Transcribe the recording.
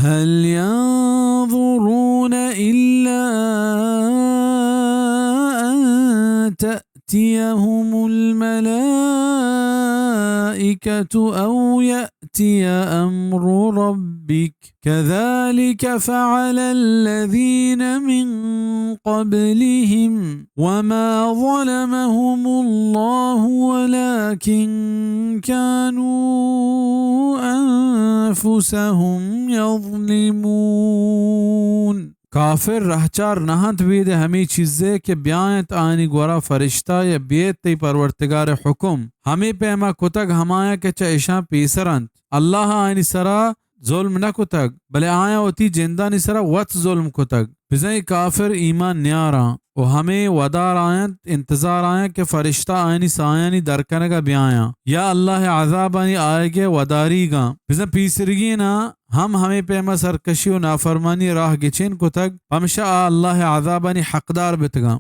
هل ينظرون إلا أن تأتيهم الملائكة أو يأتي أمر ربك كذلك فعل الذين من قبلهم وما ظلمهم الله ولكن كانوا أنفسهم يظلمون۔ کافر رہچار نہ انت بید ہمے چیزے کہ بیاینت آیانی گورا فرشتہ یا بیت تئی پرورتگار حکم۔ ہمے پیما کتگ ہمایاں کہ چہ اشاں پیسر انت۔ اللہ آیانی سرا ظلم نہ کتگ، بلے آیاں وتی جندانی سرا وت ظلم کتگ۔ بزاں اے کافر ایمان نیاراں و ہمے ودار آینت، انتظار آیاں کہ فرشتہ آیانی سایانی درکنگا بیایاں یا اللہ عذابانی آیگے وداریگاں۔ بزاں پیسرگیناں ہم ہمے پیما سرکشی و نافرمانی راہ گچین کتگ، پمشا آ اللہ عذابانی حقدار بتگاں۔